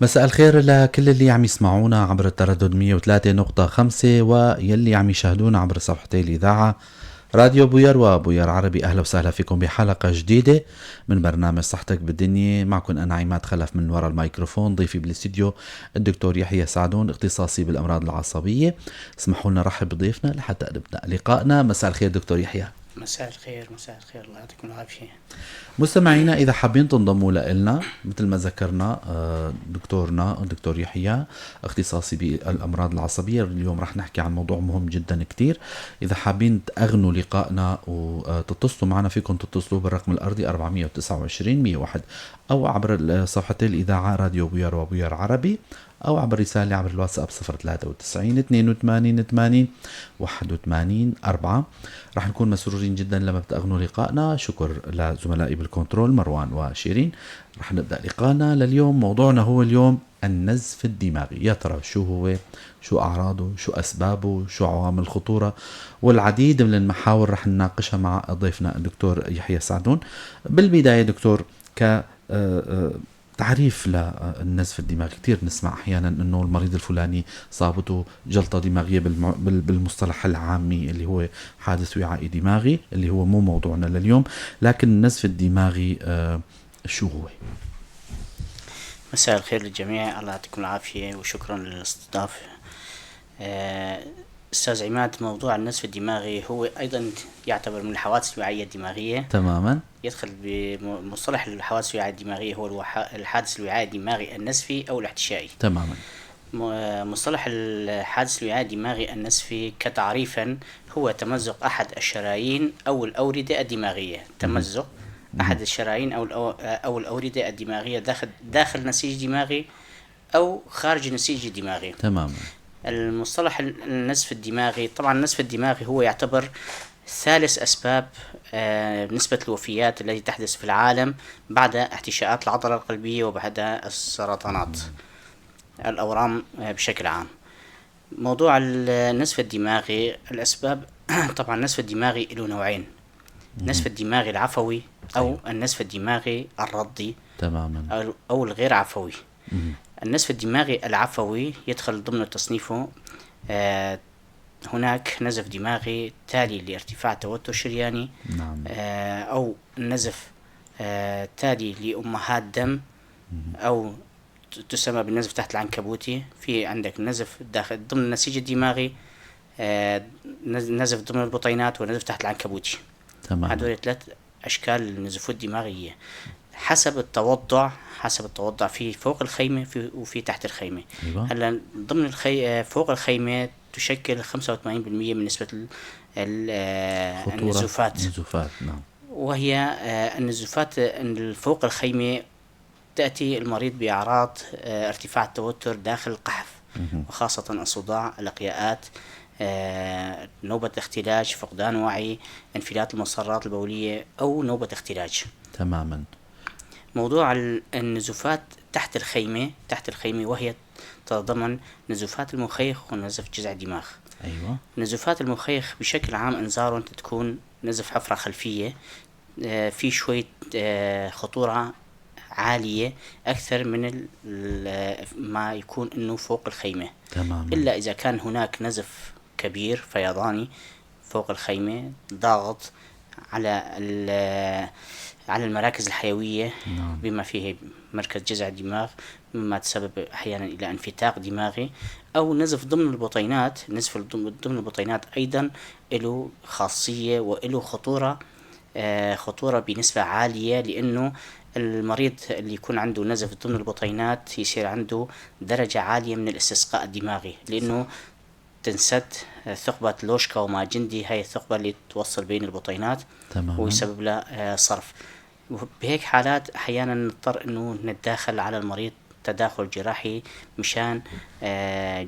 مساء الخير لكل اللي عم يسمعونا عبر التردد 103.5 ويلي عم يشاهدونا عبر صفحتي الإذاعة راديو بوير وبوير عربي. أهلا وسهلا فيكم بحلقة جديدة من برنامج صحتك بالدنيا. معكم أنا عماد خلف من وراء الميكروفون، ضيفي بالاستديو الدكتور يحيى سعدون اختصاصي بالأمراض العصبية. اسمحوا لنا نرحب بضيفنا لحتى نبدأ لقائنا. مساء الخير دكتور يحيى. مساء الخير. مساء الخير، الله يعطيكم العافية. مستمعينا إذا حابين تنضموا لنا مثل ما ذكرنا دكتورنا الدكتور يحيى اختصاصي بالأمراض العصبية، اليوم رح نحكي عن موضوع مهم جدا كتير. إذا حابين تأغنوا لقائنا وتتصلوا معنا فيكم تتصلوا بالرقم الأرضي 429 101 أو عبر صفحة الإذاعة راديو بوير وبوير عربي، أو عبر رسالة عبر الواتساب 093 82 80 81 4. رح نكون مسرورين جدا لما بتأغنوا لقائنا. شكر لزملائي بالكنترول مروان وشيرين. رح نبدأ لقائنا لليوم. موضوعنا هو اليوم النزف الدماغي. يا ترى شو هو، شو أعراضه، شو أسبابه، شو عوامل الخطورة، والعديد من المحاور رح نناقشها مع ضيفنا الدكتور يحيى سعدون. بالبداية دكتور، ك تعريف للنزف الدماغي، كثير نسمع احيانا انه المريض الفلاني صابته جلطة دماغية بالمصطلح العامي اللي هو حادث وعائي دماغي، اللي هو مو موضوعنا لليوم، لكن النزف الدماغي شو هو؟ مساء الخير للجميع، الله يعطيكم العافية وشكرا للاستضافه. استاذ عماد، موضوع النزف الدماغي هو ايضا يعتبر من الحوادث الوعائيه الدماغية. تماما. يدخل بمصطلح الحوادث الوعائيه الدماغية هو الحادث الوعائي الدماغي النزفي او الاحتشائي. تماما. مصطلح الحادث الوعائي الدماغي النزفي كتعريفا هو تمزق احد الشرايين او الاورده الدماغية. تمزق احد الشرايين او الاورده الدماغية داخل نسيج دماغي او خارج نسيج دماغي. تماما. المصطلح النزف الدماغي، طبعا النزف الدماغي هو يعتبر ثالث أسباب نسبة الوفيات التي تحدث في العالم بعد احتشاءات العضلة القلبية وبعد السرطانات الأورام بشكل عام. موضوع النزف الدماغي الأسباب، طبعا النزف الدماغي له نوعين: النزف الدماغي العفوي أو النزف الدماغي الرضي. تماما. أو الغير عفوي. النزف الدماغي العفوي يدخل ضمن تصنيفه هناك نزف دماغي تالي لارتفاع توتر شرياني. نعم. أو نزف تالي لأمهات دم، أو تسمى بالنزف تحت العنكبوتي. في عندك نزف داخل ضمن النسيج الدماغي، نزف ضمن البطينات، ونزف تحت العنكبوتي. تمام. هذول ثلاث أشكال النزفات الدماغية حسب التوضع، حسب التوضع في فوق الخيمة وفي تحت الخيمة. أيوة. هلا ضمن فوق الخيمة تشكل 85% من نسبة النزوفات. النزوفات، نعم. وهي النزوفات فوق الخيمة تأتي المريض بأعراض ارتفاع التوتر داخل القحف، وخاصة الصداع، الإقياءات، نوبة اختلاج، فقدان وعي، انفلات المسارات البولية أو نوبة اختلاج. تماما. موضوع النزوفات تحت الخيمة، تحت الخيمة وهي تتضمن نزوفات المخيخ ونزف جذع الدماغ. أيوة. نزوفات المخيخ بشكل عام انذار تكون نزف حفرة خلفية، في شوية خطورة عالية أكثر من ما يكون إنه فوق الخيمة. تماما. إلا إذا كان هناك نزف كبير فيضاني فوق الخيمة ضاغط على المراكز الحيوية. نعم. بما فيه مركز جذع الدماغ، مما تسبب أحيانا إلى انفتاق دماغي، أو نزف ضمن البطينات. نزف ضمن البطينات أيضا له خاصية وله خطورة بنسبة عالية، لأنه المريض اللي يكون عنده نزف ضمن البطينات يصير عنده درجة عالية من الاستسقاء الدماغي، لأنه تنسد ثقبة لوشكا وماجندي، هاي الثقبة اللي توصل بين البطينات. تماما. ويسبب له صرف. بهيك حالات أحيانا نضطر إنه نتداخل على المريض تداخل جراحي مشان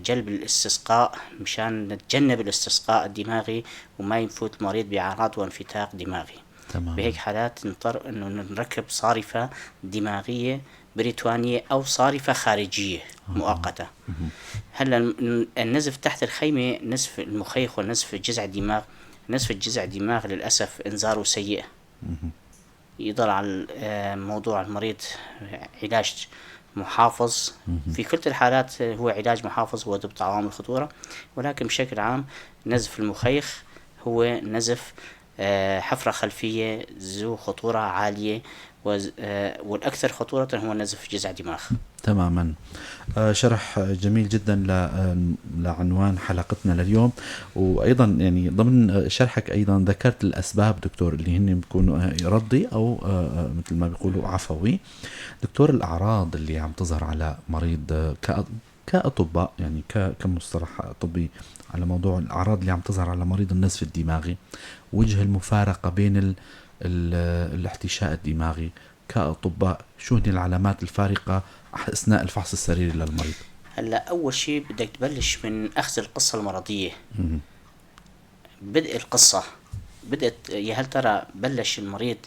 جلب الاستسقاء، مشان نتجنب الاستسقاء الدماغي وما يفوت المريض بأعراض وانفتاق دماغي. تماما. بهيك حالات نضطر إنه نركب صارفة دماغية بريتوانية أو صارفة خارجية مؤقتة. هلا النزف تحت الخيمة، نزف المخيخ ونزف جذع الدماغ، نزف الجذع الدماغ للأسف إنذاره سيء. يضل على موضوع المريض علاج محافظ. في كلتا الحالات هو علاج محافظ هو ضبط عوامل الخطورة، ولكن بشكل عام نزف المخيخ هو نزف حفرة خلفية ذو خطورة عالية، والأكثر خطورة هو نزف جذع دماغ. تماما. شرح جميل جدا لعنوان حلقتنا لليوم. وأيضا يعني ضمن شرحك أيضا ذكرت الأسباب دكتور اللي هن بيكونوا رضي أو مثل ما بيقولوا عفوي. دكتور، الأعراض اللي عم تظهر على مريض كأطباء، يعني كمصطلح طبي، على موضوع الأعراض اللي عم تظهر على مريض النزف الدماغي، وجه المفارقة بين الاحتشاء الدماغي، كأطباء شو هن العلامات الفارقة أثناء الفحص السريري للمريض؟ هلا أول شيء بدك تبلش من أخذ القصة المرضية. بدء القصة، بدأت يا هل ترى بلش المريض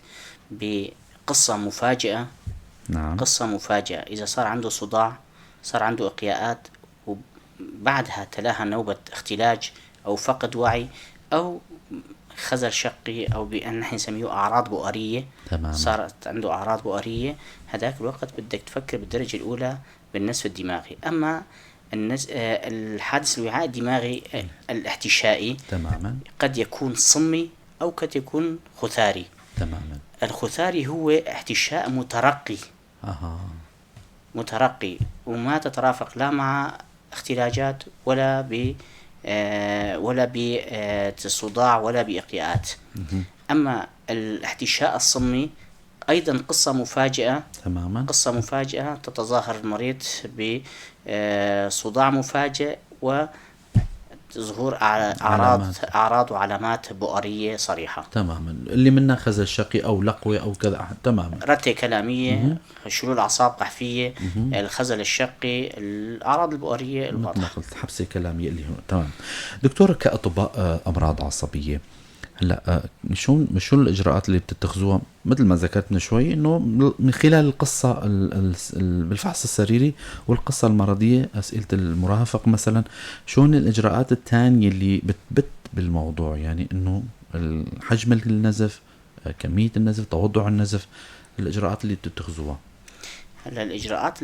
بقصة مفاجئة؟ نعم. قصة مفاجئة، إذا صار عنده صداع، صار عنده إقياءات، وبعدها تلاها نوبة اختلاج أو فقد وعي أو خزل شقي، أو بأن نحن نسميه أعراض بؤرية. تمام. صارت عنده أعراض بؤرية، هذاك الوقت بدك تفكر بالدرجة الأولى بالنزف الدماغي. أما الحادث الوعاء الدماغي الاحتشائي تماما قد يكون صمي أو قد يكون خثاري. تماما. الخثاري هو احتشاء مترقي. مترقي، وما تترافق لا مع اختلاجات ولا ب ولا بصداع ولا بإقياءات. أما الاحتشاء الصمي أيضا قصة مفاجئة. تماما. قصة مفاجئة تتظاهر المريض بصداع مفاجئ وظهور أعراض وعلامات بؤرية صريحة. تماما. اللي منها خزل شقي أو لقوة أو كذا. تماما. رتة كلامية، شلول أعصاب قحفية، الخزل الشقي، الأعراض البؤرية الواضحة. مثل حبسة كلامية اللي هو. تمام. دكتور، كأطباء أمراض عصبية، هلا شو الإجراءات اللي بتتخذوها مثل ما ذكرت من شوي إنه من خلال القصة بالفحص السريري والقصة المرضية، أسئلة المرافق مثلا، شو هن الإجراءات الثانية اللي بتبت بالموضوع؟ يعني إنه حجم النزف، كمية النزف، توضع النزف، الإجراءات اللي بتتخذوها. هلا الإجراءات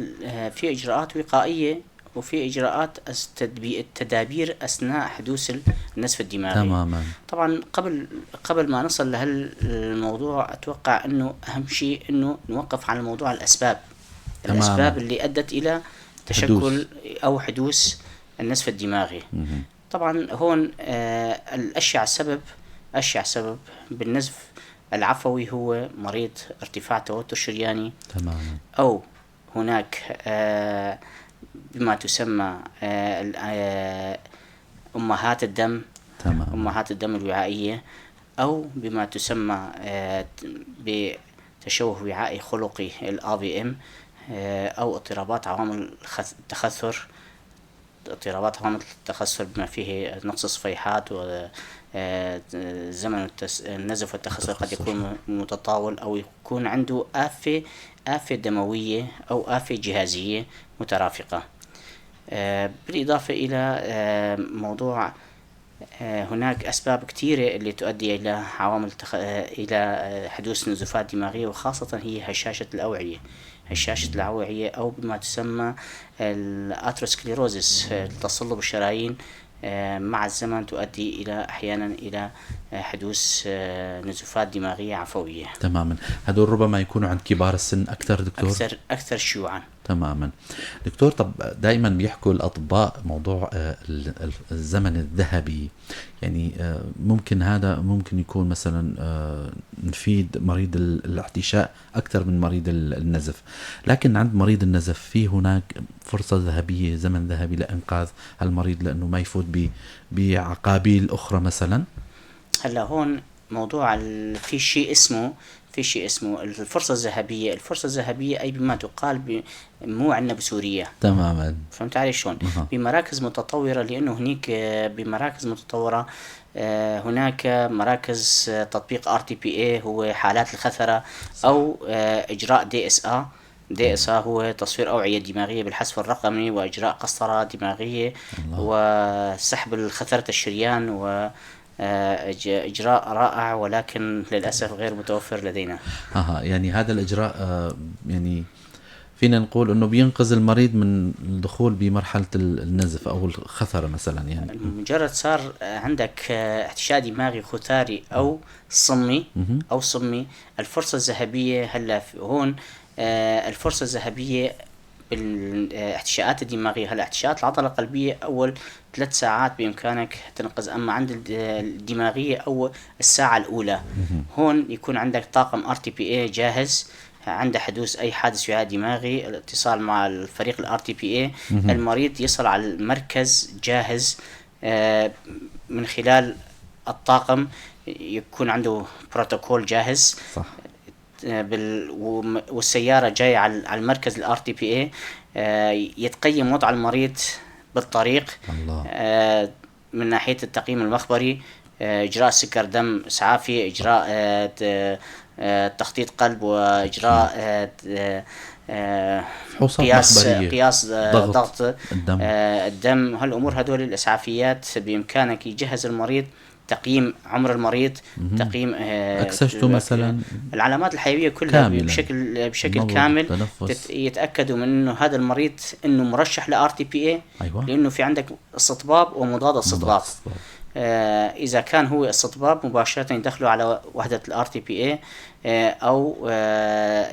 في إجراءات وقائية وفي إجراءات التدابير أثناء حدوث النزف الدماغي. تماما. طبعا قبل ما نصل لهالموضوع أتوقع أنه أهم شيء أنه نوقف على موضوع الأسباب. تماما. الأسباب اللي أدت إلى تشكل أو حدوث النزف الدماغي. طبعا هون الأشيع سبب بالنزف العفوي هو مريض ارتفاع توتر شرياني. تماما. أو هناك بما تسمى أمهات الدم. تمام. أمهات الدم الوعائية، أو بما تسمى بتشوه وعائي خلقي ال AVM، أو اضطرابات عوامل التخثر، اضطرابات عوامل التخثر بما فيه نقص الصفيحات و زمن النزف والتخثر قد يكون متطاول، أو يكون عنده آفة دموية أو آفة جهازية مترافقة. بالإضافة إلى موضوع هناك أسباب كثيرة اللي تؤدي إلى عوامل إلى حدوث نزفات دماغية، وخاصة هي هشاشة الأوعية. هشاشة الأوعية أو بما تسمى الأتروسكليروزيس، تصلب الشرايين مع الزمن تؤدي إلى أحيانا إلى حدوث نزفات دماغية عفوية. تماما. هدول ربما يكونوا عند كبار السن أكثر دكتور؟ أكثر شيوعا. تماما دكتور. طب دائما بيحكوا الأطباء موضوع الزمن الذهبي، يعني ممكن هذا ممكن يكون مثلا نفيد مريض الاحتشاء أكثر من مريض النزف، لكن عند مريض النزف في هناك فرصة ذهبية، زمن ذهبي لإنقاذ المريض لأنه ما يفوت بعقابيل أخرى مثلا. هلا هون موضوع في شيء اسمه الفرصة الذهبية. الفرصة الذهبية أي بما تقال مو عندنا بسوريا. تماما. فهمت علي شلون؟ بمراكز متطورة، لأنه هنيك بمراكز متطورة هناك مراكز تطبيق RTPA هو حالات الخثرة، أو إجراء DSA هو تصوير أوعية دماغية بالحذف الرقمي وإجراء قسطرة دماغية. الله. وسحب الخثرة الشريان و إجراء رائع، ولكن للأسف غير متوفر لدينا. يعني هذا الإجراء يعني فينا نقول انه بينقذ المريض من الدخول بمرحلة النزف او الخثره مثلا يعني. مجرد صار عندك احتشاء دماغي خثاري او صمي، او صمي، الفرصة الذهبية هلا هون، الفرصة الذهبية بالاحتشاءات الدماغية. هلا احتشاءات العضلة القلبية اول 3 ساعات بامكانك تنقذ، اما عند الدماغية اول الساعة الاولى. هون يكون عندك طاقم RTPA جاهز عند حدوث اي حادث وعاء دماغي، الاتصال مع الفريق ال RTPA، المريض يصل على المركز جاهز، من خلال الطاقم يكون عنده بروتوكول جاهز. والسيارة جاية على المركز ال RTPA، يتقيم وضع المريض بالطريق. من ناحية التقييم المخبري، إجراء سكر دم إسعافي، إجراء تخطيط قلب، وإجراء فحوصات مخبرية. قياس ضغط ضغط الدم. الدم. هالأمور هدول الإسعافيات بإمكانك يجهز المريض، تقييم عمر المريض، تقييم، أكسجته مثلاً. العلامات الحيوية كلها كاملاً. بشكل نبض، كامل. تنفس. يتأكدوا من إنه هذا المريض إنه مرشح ل RTPA. لأنه في عندك استطباب ومضاد استطباب. مضاد استطباب. إذا كان هو استطباب مباشرة يدخله على وحدة ال RTPA، أو،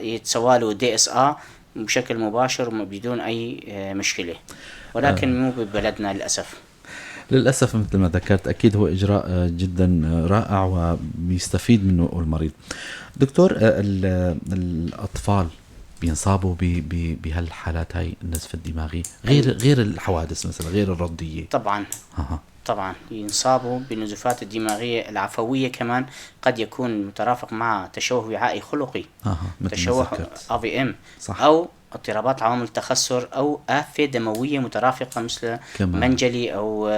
يتسوى له DSA بشكل مباشر بدون أي مشكلة، ولكن مو ببلدنا للأسف. للأسف مثل ما ذكرت أكيد هو إجراء جدا رائع وبيستفيد منه المريض. دكتور، الأطفال بينصابوا بهالحالات هاي النزف الدماغي غير الحوادث مثلا، غير الرضية؟ طبعا ينصابوا بالنزفات الدماغية العفوية، كمان قد يكون مترافق مع تشوه وعائي خلقي، مثل ما تشوه ذكرت. AVM. أو اضطرابات عوامل التخثر أو آفة دموية مترافقة مثل منجلي أو،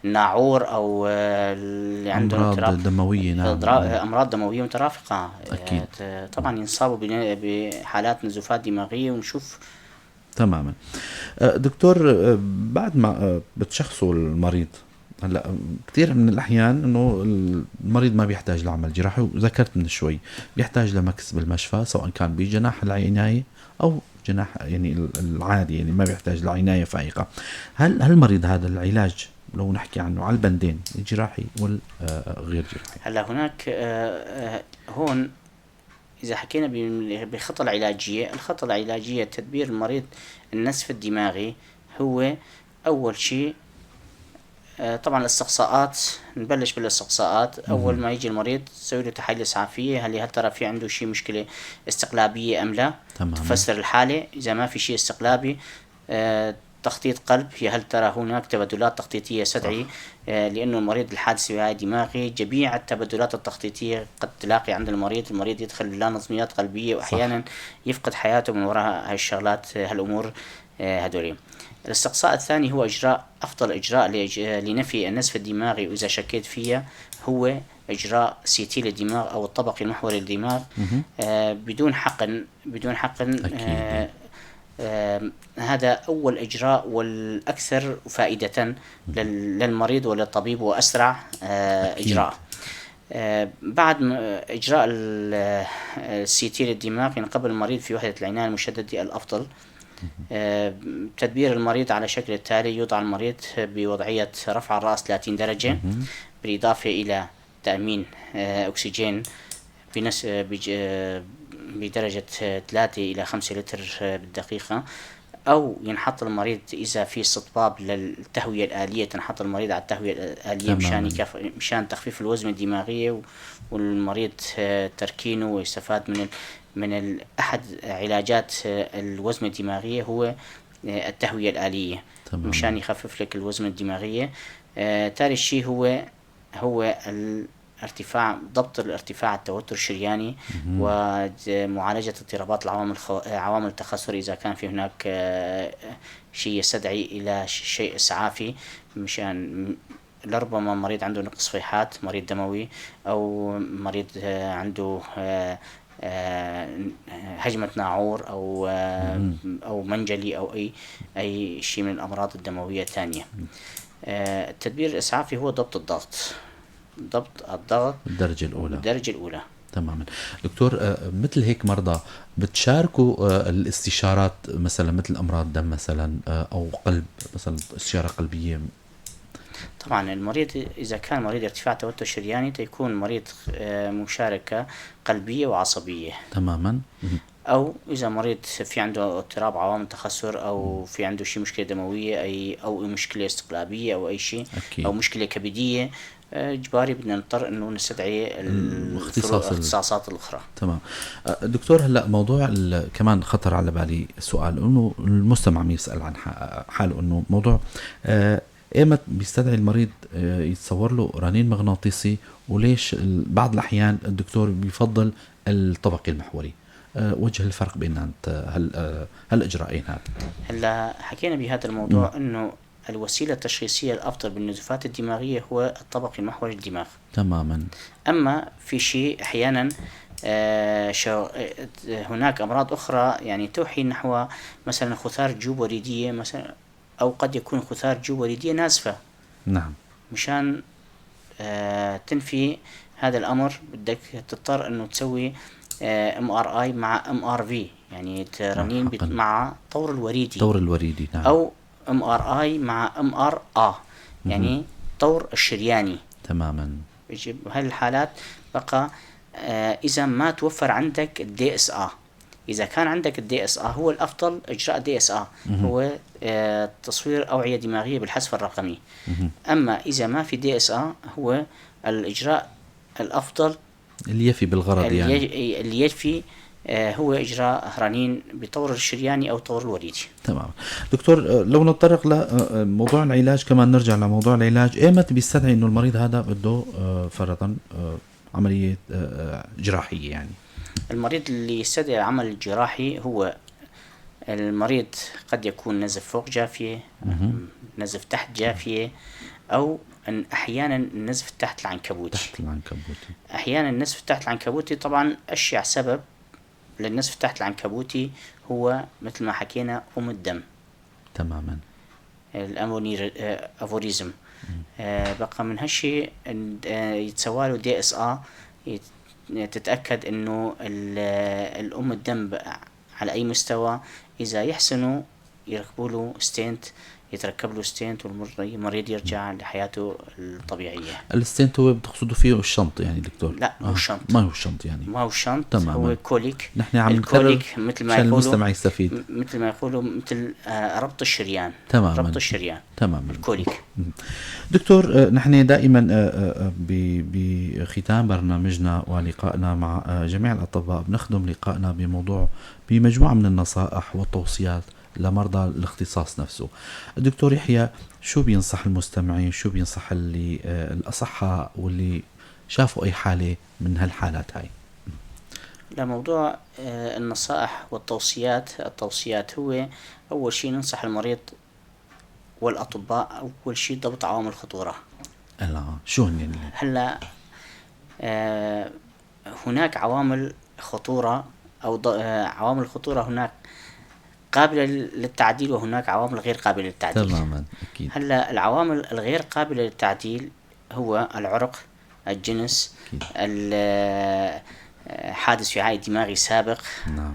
ناعور أو، اللي عنده أمراض اضطراب دموية، نعم. أمراض دموية مترافقة. طبعا ينصابوا بحالات نزوفات دماغية ونشوف. تماما. دكتور، بعد ما بتشخصوا المريض، هلا كثير من الأحيان إنه المريض ما بيحتاج لعمل جراحي، وذكرت من شوي بيحتاج لمكس بالمشفى سواء كان بجناح العناية أو جناح العادي، ما بيحتاج لعناية فائقة. هل المريض هذا العلاج لو نحكي عنه على البندين الجراحي غير جراحي؟ هلا هناك، هون إذا حكينا بالخطة العلاجية، الخطة العلاجية تدبير المريض النزف الدماغي هو أول شيء، طبعا الاستقصاءات، نبلش بالاستقصاءات. أول ما يجي المريض تسوي له تحاليل إسعافية، هل ترى في عنده شيء مشكلة استقلابية أم لا؟ تفسر الحالة. إذا ما في شيء استقلابي، تخطيط قلب، هل ترى هناك تبدلات تخطيطية استدعي؟ لأنه المريض الحادث وعاء دماغي جميع التبدلات التخطيطية قد تلاقي عند المريض، المريض يدخل لا نظميات قلبية وأحيانا يفقد حياته من وراء هالشغلات، هالأمور، هدولي. الاستقصاء الثاني هو أفضل إجراء لنفي النزف الدماغي وإذا شكيت فيها هو إجراء سي تي للدماغ أو الطبقي المحوري للدماغ، بدون حقن، بدون حقن، هذا أول إجراء والأكثر فائدة للمريض وللطبيب وأسرع، إجراء. بعد إجراء السي تي للدماغ ينقبل المريض في وحدة العناية المشددة الأفضل. تدبير المريض على شكل التالي: يوضع المريض بوضعية رفع الرأس 30 درجة، بالإضافة إلى تأمين، أكسجين بدرجة 3 إلى 5 لتر، بالدقيقة، أو ينحط المريض إذا في استطباب للتهوية الآلية، تنحط المريض على التهوية الآلية مشان تخفيف الوزن الدماغية والمريض، تركينه ويستفاد من أحد علاجات، الوزن الدماغية هو، التهوية الآلية. مشان يخفف لك الوزن الدماغية. ثالث شيء هو ضبط الارتفاع التوتر الشرياني ومعالجة اضطرابات عوامل التخثر إذا كان في هناك، شيء يستدعي إلى شيء إسعافي، مشان لربما مريض عنده نقص فيحات، مريض دموي، أو مريض، عنده، هجمة ناعور أو منجلي أو أي شيء من الأمراض الدموية الثانية. التدبير الإسعافي هو ضبط الضغط، ضبط الضغط الدرجة الأولى. الدرجة الأولى. تماما. دكتور، مثل هيك مرضى بتشاركوا الاستشارات مثلا مثل امراض دم مثلا او قلب، مثلا استشاره قلبية؟ طبعا المريض اذا كان مريض ارتفاع توتر شرياني تيكون مريض مشاركة قلبية وعصبيه. تماما. او اذا مريض في عنده اضطراب عوامل تخثر او في عنده شيء مشكلة دموية اي او مشكلة استقلابيه او اي شيء. او مشكلة كبديه، اجباري بدنا نضطر انه نستدعي الاختصاصات الاخرى. تمام. دكتور، هلا موضوع كمان خطر على بالي سؤال، انه المستمع عم يسال عن حاله انه موضوع ايمت بيستدعي المريض يتصور له رنين مغناطيسي، وليش بعض الاحيان الدكتور بيفضل الطبقي المحوري؟ وجه الفرق بين هالاجراءين هذا. هلا حكينا بهذا الموضوع انه الوسيلة التشخيصية الأفضل بالنزوفات الدماغية هو الطبقي المحوري للدماغ. تماما. أما في شيء أحيانا هناك أمراض أخرى يعني توحي نحو مثلا خثار جيوب وريدية مثلا، أو قد يكون خثار جيوب وريدية نازفة. نعم. مشان تنفي هذا الأمر بدك تضطر إنه تسوي MRI مع MRV، يعني رنين مع طور الوريدي. طور الوريدي، نعم. أو MRI مع MRA، يعني طور الشرياني. تماما. بهالحالات بقى اذا ما توفر عندك ال DSA، اذا كان عندك ال DSA هو الافضل اجراء DSA، هو تصوير اوعيه دماغية بالحذف الرقمي. اما اذا ما في DSA هو الاجراء الافضل اللي يفي بالغرض، يعني اللي يفي هو إجراء رنين بطور الشرياني أو طور الوريدي. تمام. دكتور، لو نتطرق لموضوع العلاج كمان، نرجع لموضوع العلاج، ايمت بيستدعي انه المريض هذا بده فرضا عملية جراحية يعني؟ المريض اللي يستدعي العمل الجراحي هو المريض قد يكون نزف فوق جافية، نزف تحت جافية، أو أن أحيانا النزف تحت العنكبوتي. تحت العنكبوتي. أحيانا النزف تحت العنكبوتي طبعا أشيع سبب للنزف تحت العنكبوتي هو مثل ما حكينا أم الدم. تماما. ال aneurysm. بقى من هالشيء يتسوى له DSA، تتأكد انه الأم الدم على أي مستوى، إذا يحسنوا يركبوا له stent، يتركب له stent والمريض يرجع لحياته الطبيعية. ال stent هو بتقصدوا فيه ال shunt يعني دكتور؟ لا، مو ال shunt. ما هو ال shunt يعني؟ ما هو ال shunt. تماما. هو colic. نحن عم نكرر مثل ما يقولوا المستمع يستفيد، مثل ما يقولوا مثل ربط الشريان. تماما. ربط الشريان. تماما. ال colic. دكتور، نحن دائما بختام برنامجنا ولقائنا مع جميع الأطباء بنخدم لقائنا بموضوع بمجموعة من النصائح والتوصيات لمرضى الاختصاص نفسه. الدكتور يحيى، شو بينصح المستمعين، شو بينصح اللي الأصحاء واللي شافوا أي حالة من هالحالات هاي؟ لموضوع النصائح والتوصيات، التوصيات هو أول شيء ننصح المريض والأطباء أول شيء ضبط عوامل الخطورة. هلا شو هن؟ هلا هناك عوامل خطورة أو عوامل خطورة هناك قابلة للتعديل وهناك عوامل غير قابلة للتعديل. تماما، أكيد. هلا العوامل الغير قابلة للتعديل هو العرق، الجنس، حادث وعائي دماغي سابق، نعم.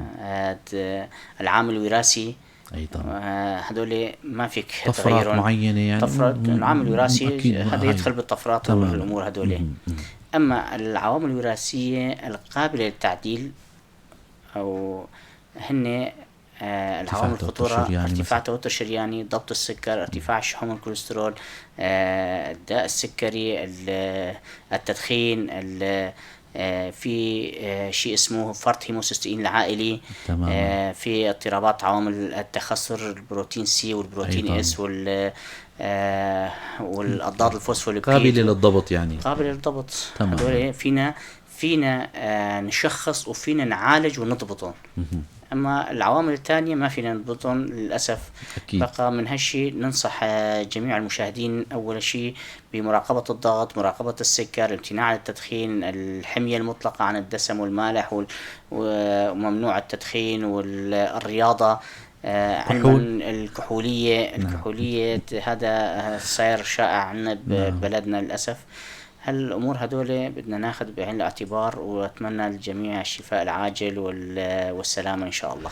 العامل الوراثي أيضا. هذول ما فيك طفرات معينة يعني، طفرات العامل الوراثي هذا يدخل بالطفرات والأمور هذول. أما العوامل الوراثية القابلة للتعديل أو هن العوامل الخطورة، ارتفاع توتر شرياني، ضبط السكر، ارتفاع شحوم الكوليسترول، الداء السكري، التدخين، في شيء اسمه فرط هيموسيستين العائلي. تمام. في اضطرابات عوامل التخثر، البروتين C والبروتين أيضاً. S والاضداد الفوسفوليبيد، قابلة للضبط يعني، قابلة للضبط. تمام. هذول فينا نشخص وفينا نعالج ونضبطهم. اما العوامل الثانية ما فينا نضبطهم للاسف. أكيد. بقى من هالشيء ننصح جميع المشاهدين اول شيء بمراقبة الضغط، مراقبة السكر، الامتناع عن التدخين، الحمية المطلقة عن الدسم والمالح وممنوع التدخين، والرياضة، علما الكحوليه. نعم. الكحوليه هذا صاير شائع عندنا ببلدنا للاسف. هالأمور هدول بدنا ناخذ بعين الاعتبار، وأتمنى للجميع الشفاء العاجل والسلامة إن شاء الله.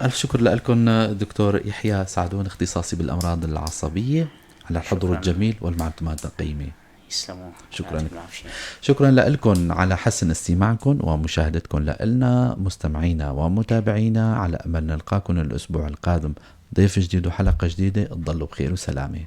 ألف شكر لكم دكتور يحيى سعدون، اختصاصي بالأمراض العصبية، على الحضور الجميل والمعلومات القيمة. يسلموا. شكرا. شكرا لكم على حسن استماعكم ومشاهدتكم لنا مستمعينا ومتابعينا، على أمل نلقاكم الأسبوع القادم ضيف جديد وحلقة جديدة. تضلوا بخير وسلامة.